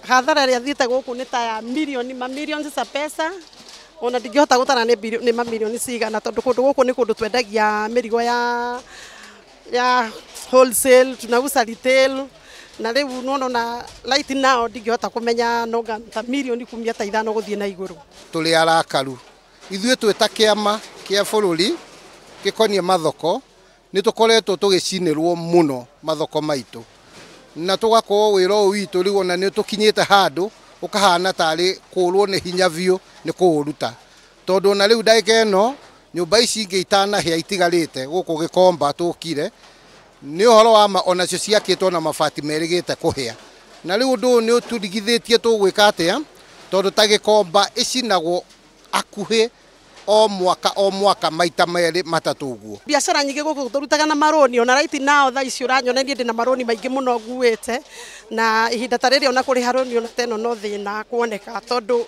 Hathara ĩrĩa thiĩte gũkũ nĩ ta ya milioni, mamilioni za pesa, ona ndingĩhota gũtara nĩ mamilioni cigana, tondũ kũndũ gũkũ nĩ kũndũ twendagia mĩrigo ya wholesale, tunauza retail, na rĩu nĩwona ona right now ndingĩhota kũmenya no ta milioni 15 gũthiĩ na igũrũ. Tũrĩ arakaru ithuĩ twĩ ta kĩama kĩa bũrũri gĩkoniĩ mathoko, nĩ tũkoretwo tũgĩcinĩrwo mũno mathoko maitũ, na tũgakorwo wĩra ũyũ witũ rĩu ona nĩ tũkinyĩte handũ ũkahana tarĩ kũrwo nĩ hinya biũ nĩ kũũruta, tondũ ona rĩu ndagĩka ĩno nyũmba ici ingĩ itanahĩa itigarĩte gũkũ Gĩkomba tũkire nĩ ũhoro wa ma onacio ciakĩtwo na mabati merĩgĩte kũhĩa, na rĩu ũndũ ũyũ nĩ ũtũrigithĩtie tũgwĩka atĩa, tondũ ta Gĩkomba ĩcinagwo akuhĩ o mwaka o mwaka maita merĩ matatũ ũguo. Biacara nyingĩ gũkũ tũrutaga na marũni, ona right now thaa ici ũranyona niĩ ndĩna marũni maingĩ mũno nguĩte, na ihinda ta rĩrĩ ona kũrĩha rũni ona ta ĩno no thĩna kuoneka, tondũ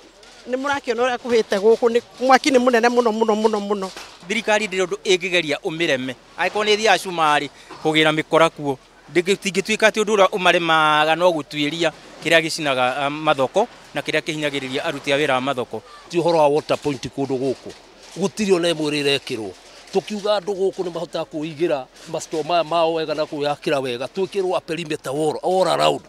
nĩ mũrakĩona ũrĩa kũhĩte gũkũ, nĩ mwaki nĩ mũnene mũno mũno mũno mũno. Thirikari ndĩrĩ ũndũ ĩngĩgeria ũmĩreme, angĩkorwo nĩ ĩthiaga cumarĩ kũgĩra mĩkora kuo, ndingĩtuĩka atĩ ũndũ ũrĩa ũmaremaga no gũtuĩria kĩrĩa gĩcinaga mathoko na kĩrĩa kĩhinyagĩrĩria aruti a wĩra wa mathoko. Ti ũhoro wa water point kũndũ gũkũ gũtirĩ ona ĩmwe ĩrĩa ĩrekĩrwo, tũkiuga andũ gũkũ nĩ mahotaga kwĩigĩra macitoo maya mao wega na kwĩyakĩra wega, twĩkĩrwo a perimeter wall all around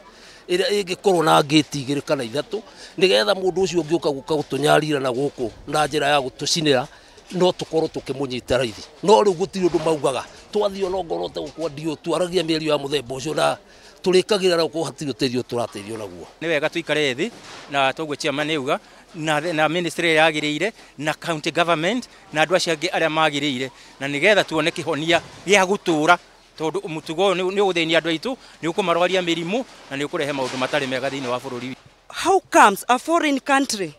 ĩrĩa ĩngĩkorwo na ngĩti 2 kana 3, nĩgetha mũndũ ũcio ũngĩũka gũka gũtũnyarira na gũkũ na njĩra ya gũtũcinĩra no tũkorwo tũkĩmũnyita raithi. No rĩu gũtirĩ ũndũ maugaga, twathiĩ ona ongorwo te gũkwandio twaragia mĩario ya mũthemba ũcio na tũrĩkagĩra na gũkorwo hatirĩ ũteithio tũrateithio naguo. Nĩ wega tũikare thĩ na toguo chairman auga, na ministry ĩrĩa yagĩrĩire na county government na andũ acio angĩ arĩa magĩrĩire, na nĩgetha tuone kĩhonia gĩa gũtũra, tondũ mũtugo ũyũ nĩ ũgũthĩnia andũ aitũ, nĩ ũkũmarwaria mĩrimũ na nĩ ũkũrehe maũndũ matarĩ mega thĩinĩ wa bũrũri. How comes a foreign country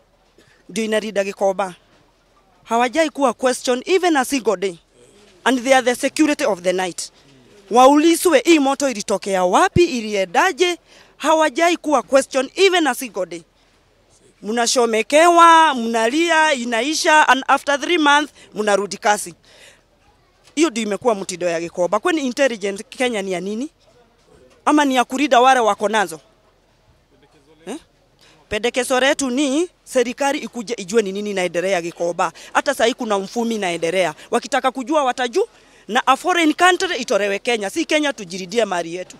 ndio inarinda Gikomba? Hawajai kuwa question even a single day, and they are the security of the night. Waulizwe hii moto ilitokea wapi, iliendaje? Hawajai kuwa question even a single day. Mnashomekewa, mnalia, inaisha, and after 3 months mnarudi kasi. Hiyo ndio imekuwa mtindo ya Gikomba. Kwani intelligence Kenya ni ya nini? Ama ni ya kulinda wale wako nazo? Pendekezo letu ni serikali ikuje ijue ni nini inaendelea Gikomba. Hata sasa kuna mfumi inaendelea. Wakitaka kujua wataju, na a foreign country itolewe Kenya. Si Kenya tujiridie mali yetu.